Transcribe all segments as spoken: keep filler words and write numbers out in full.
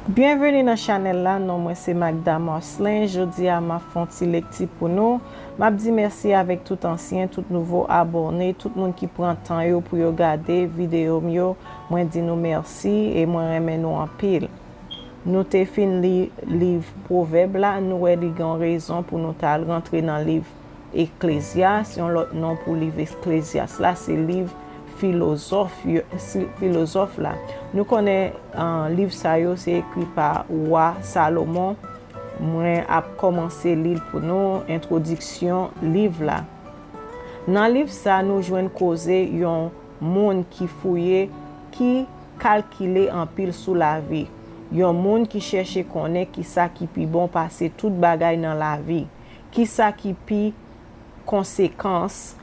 Byenveni nan chanèl la, non mwen se Magda Marcelin. Jodi a, m ap fè yon ti lekti pou nou. M ap di mèsi avèk tout ansyen, tout nouvo abòne, tout moun ki pran tan yo pou yo gade videyo m yo. Mwen di nou mèsi e mwen renmen nou anpil. Nou te fin li liv Pwovèb la, nou wè li gen yon rezon pou nou t al rantre nan liv Eklezyas, yon lòt non pou liv Eklezyas la, se liv filozòf yo, si, filozòf la. Nou konnen, ah, liv sa yo se ekri pa wa Salomon. Mwen ap kòmanse li l pou nou, entwodiksyon liv la. Nan liv sa, nou jwenn koze yon moun ki fouye, ki kalkile anpil sou lavi. Yon moun ki chèche konnen kisa ki pi bon pase tout bagay nan lavi. Kisa ki pi konsekans,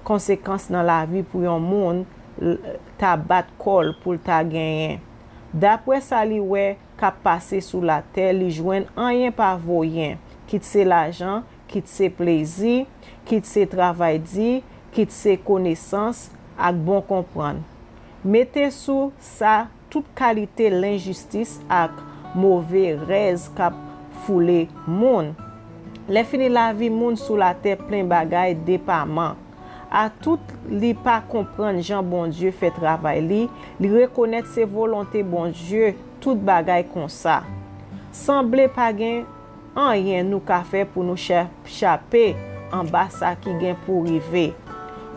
konsekans nan lavi pou yon moun l-, ta bat kò l pou l ta genyen. Daprè sa li wè k ap pase sou latè, li jwenn anyen pa vo yen, kit se lajan, kit se plezi, kit se travay di, kit se konesans ak bon konprann. Mete sou sa tout kalite lenjistis ak move rèz k ap foule moun. Lèfini, lavi moun sou latè plen bagay depaman. Atout li pa konprann jan Bondye fè travay li, li rekonèt se volonte Bondye tout bagay konsa. Sanble pa gen anyen nou ka fè pou nou cha-, chape anba sa ki gen pou rive.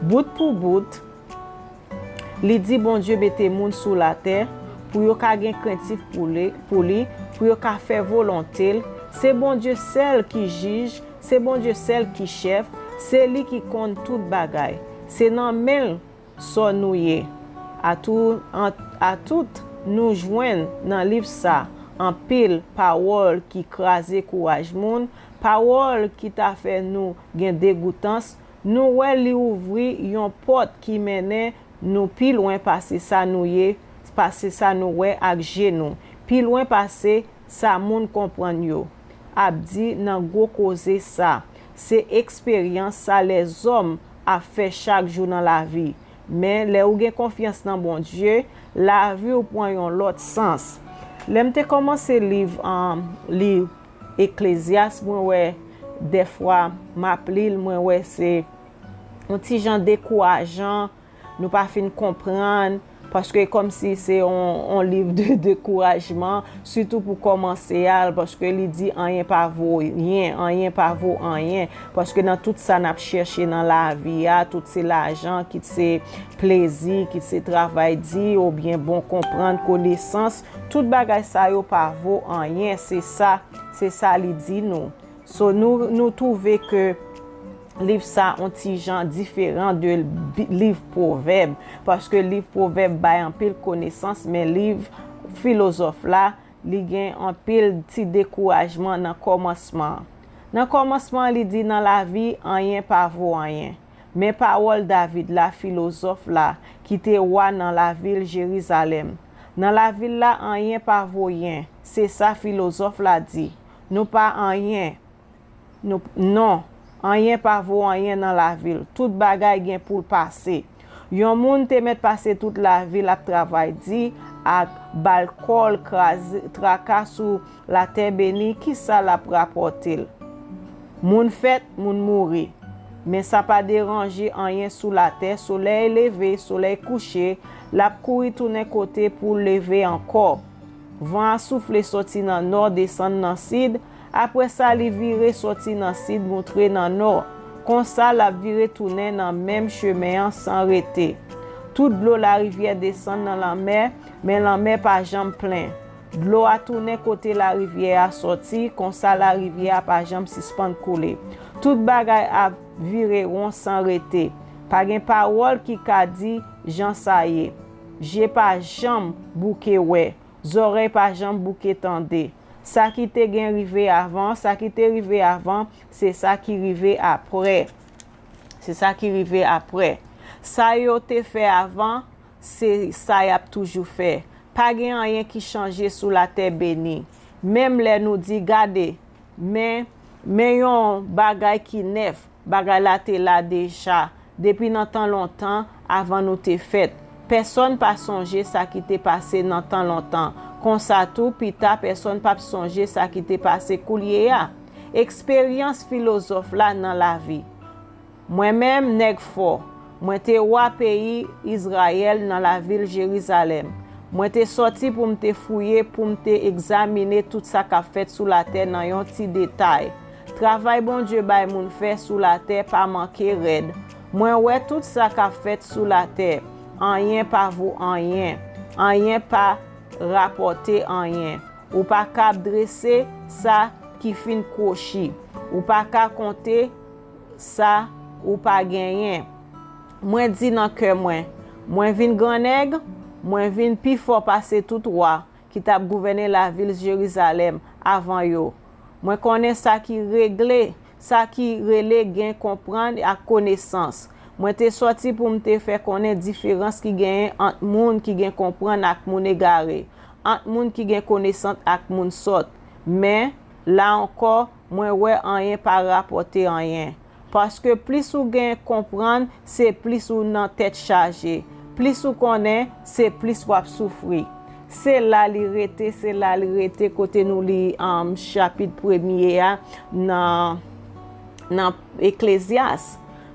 Bout pou bout, li di Bondye mete moun sou latè pou yo ka gen krentif pou li, pou li, pou yo ka fè volonte l. Se Bondye sèl ki jij, se Bondye sèl ki chèf, se li ki konn tout bagay. Se nan men l sò nou ye. Atou-, an-, atout, nou jwenn nan liv sa anpil pawòl ki kraze kouraj moun, pawòl ki ta fè nou gen degoutans. Nou wè li ouvri yon pòt ki mennen nou pi lwen pase sa nou ye, pase sa nou wè ak je nou, pi lwen pase sa moun konprann yo ap di nan gwo koze sa. Se eksperyans sa lèzòm ap fè chak jou nan lavi. Men, lè ou gen konfyans nan Bondye, lavi w pran yon lòt sans. Lè m te kòmanse liv, um, li Eklezyas, mwen wè, dèfwa, m ap li l, mwen wè se yon ti jan dekourajan, nou pa fin konprann, paske kòmsi se yon, yon liv de dekourajman, sitou pou kòmanse a, paske li di anyen pa vo yen, anyen pa vo anyen, paske nan tout sa n ap chèche nan lavi a, tout se lajan, kit se plezi, kit se travay di, oubyen bon konprann, konesans, tout bagay sa yo pa vo anyen, se sa, se sa li di nou. So, nou, nou twouve ke liv sa on ti jan diferan de bi-, liv Pwovèb, paske liv Pwovèb bay anpil konesans, men liv filozòf la, li gen anpil ti dekourajman nan kòmansman an. Nan kòmansman an, li di, nan lavi, anyen pa vo anyen. Men pawòl David la, filozòf la, ki te wa nan lavil Jerizalèm. Nan lavil la, anyen pa vo yen. Se sa filozòf la di. Nou pa anyen. Nou, non, anyen pa vo anyen nan lavi l. Tout bagay gen pou l pase. Yon moun te mèt pase tout lavi l ap travay di ak ba l kò l kraze, traka sou latè beni, kisa l ap rapòte l? Moun fèt, moun mouri. Men sa pa deranje anyen sou latè, solèy leve, solèy kouche, l ap kouri tounen kote pou l leve ankò. Van an soufle sòti nan nò, desann nan sid, apre sa, li vire sòti nan sid, moutre nan nò. Konsa, l ap vire tounen nan menm chemen an san rete. Tout dlo larivyè desann nan lanmè, men lanmè pa janm plen. Dlo a tounen kote larivyè a sòti, konsa larivyè a pa janm sispann koule. Tout bagay ap vire won san rete. Pa gen pawòl ki ka di jan sa ye. Je pa janm bouke wè. Zòrèy pa janm bouke tande. Sa ki te gen rive avan, sa ki te rive avan, se sa ki rive apre. Se sa ki rive apre. Sa yo te fè avan, se sa y ap toujou fè. Pa gen anyen ki chanje sou latè beni. Menm lè nou di, gade, men, men yon bagay ki nèf, bagay la te la deja, depi nan tan lontan, avan nou te fèt. Pèsonn pa sonje sa ki te pase nan tan lontan. Konsa tou, pita, pèsonn p ap sonje sa ki te pase koulye a. Eksperyans filozòf la nan lavi. Mwen menm, nèg fò, mwen te wa peyi Izrayèl nan lavil Jerizalèm. Mwen te sòti pou m te fouye, pou m te egzamine tout sa k ap fèt sou latè nan yon ti detay. Travay Bondye bay moun fè sou latè pa manke rèd. Mwen wè tout sa k ap fèt sou latè. Anyen pa vo anyen. Anyen pa rapòte anyen. Ou pa kab drese sa ki fin kwochi. Ou pa ka konte sa ou pa genyen. Mwen di nan kè mwen, mwen vin grannèg, mwen vin pi fò pase tout wa ki t ap gouvène lavil Jerizalèm avan yo. Mwen konnen sa ki regle, sa ki rele gen konprann ak konesans. Mwen te sòti pou m te fè konnen diferans ki genyen ant moun ki gen konprann ak moun egare, ant moun ki gen konesans ak moun sòt. Men, la ankò, mwen wè anyen pa rapòte anyen. Paske plis ou gen konprann, se plis ou nan tèt chaje. Plis ou konnen, se plis w ap soufri. Se la li rete, se la li rete kote nou li um, chapit premye a nan, nan Eklezyas.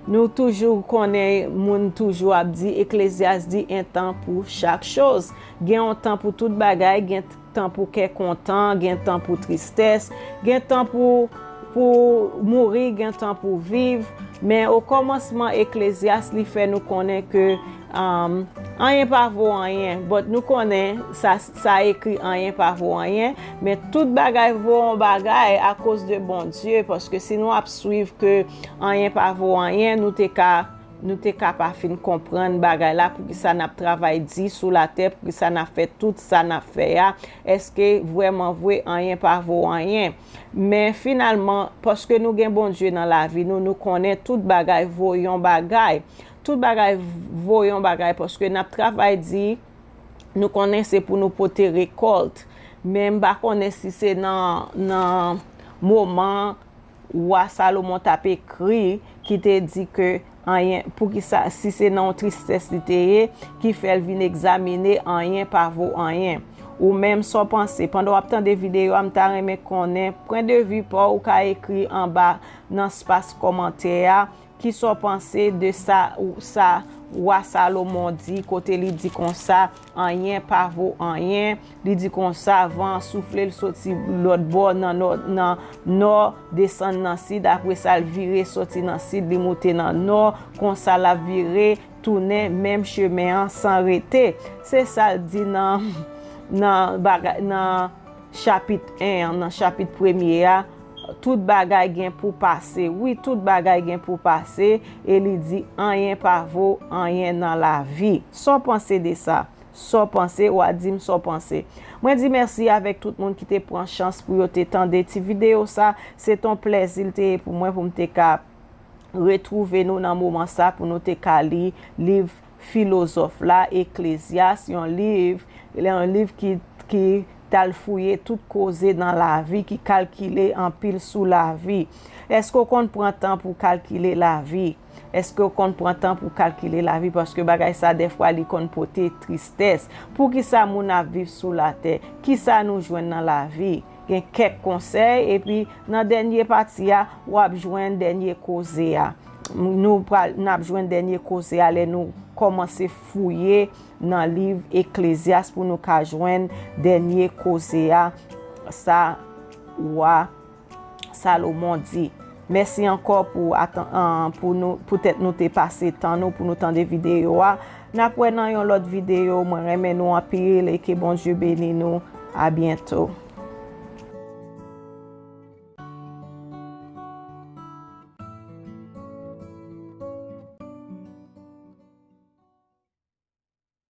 Nou toujou konnen moun toujou ap di Eklezyas di en tan pou chak choz. Gen yon tan pou tout bagay, gen tan pou kè kontan, gen tan pou tristès, gen tan pou, pou mouri, gen tan pou viv. Men o kòmansman Eklezyas li fè nou konnen ke um, anyen pa vo anyen. But nou konnen sa, sa ekri anyen pa vo anyen. Men tout bagay vo yon bagay akoz de Bondye. Paske si nou ap swiv ke anyen pa vo anyen, nou te ka nou te ka pa fin konprann bagay la, poukisa n ap travay di sou latè, poukisa n ap fè tout sa n ap fè a, èske vrèman vre anyen pa vo anyen? Men finalman, paske nou gen Bondye nan lavi nou, nou konnen tout bagay vo yon bagay. Tout bagay vo yon bagay paske n ap travay di, nou konnen se pou nou pote rekòlt. Men m pa konnen si se nan, nan moman wa Salomon t ap ekri ki te di ke anyen, poukisa, si se nan yon tristès li te ye, ki fè l vin egzamine anyen pa vo anyen. Ou menm sa w panse? Pandan w ap tande videyo a, m ta renmen konnen pwen de vi pa w, ou ka ekri anba nan espas kòmantè a, ki sa w panse de sa, sa wa Salomon di, kote li di konsa, anyen pa vo anyen. Li di konsa, van an soufle, l soti lòt bò nan nò, nan nò, desann nan sid, apre sa l vire soti nan sid, li moute nan nò, konsa l ap vire, tounen menm chemen an san rete. Se sa l di nan, nan bagay, nan chapit en an, nan chapit premye a, tout bagay gen pou pase. Wi, tout bagay gen pou pase, e li di, anyen pa vo anyen nan lavi. Sa w panse de sa? Sa w panse? W a di m sa w panse. Mwen di mèsi avèk tout moun ki te pran chans pou yo te tande ti videyo sa. Se t on plèzi l te ye pou mwen pou m te ka retwouve nou nan moman sa pou nou te ka li liv filozòf la, Eklezyas, yon liv, yon liv ki, ki t al fouye tout koze nan lavi, ki kalkile anpil sou lavi. Èske w konn pran tan pou w kalkile lavi? Èske w konn pran tan pou w kalkile lavi? Paske bagay sa, dèfwa, li konn pote tristès. Poukisa moun ap viv sou latè? Kisa nou jwenn nan lavi? Gen kèk konsèy, epi nan dènye pati a, w ap jwenn dènye koze a. Nou pral, n ap jwenn dènye koze a lè nou kòmanse fouye nan liv Eklezyas pou nou ka jwenn dènye koze a, sa wa Salomon di. Mèsi ankò pou atan-, an, pou nou, poutèt nou te pase tan nou pou nou tande videyo a. N ap wè nan yon lòt videyo. Mwen renmen nou anpil e ke Bondye beni nou. A byento.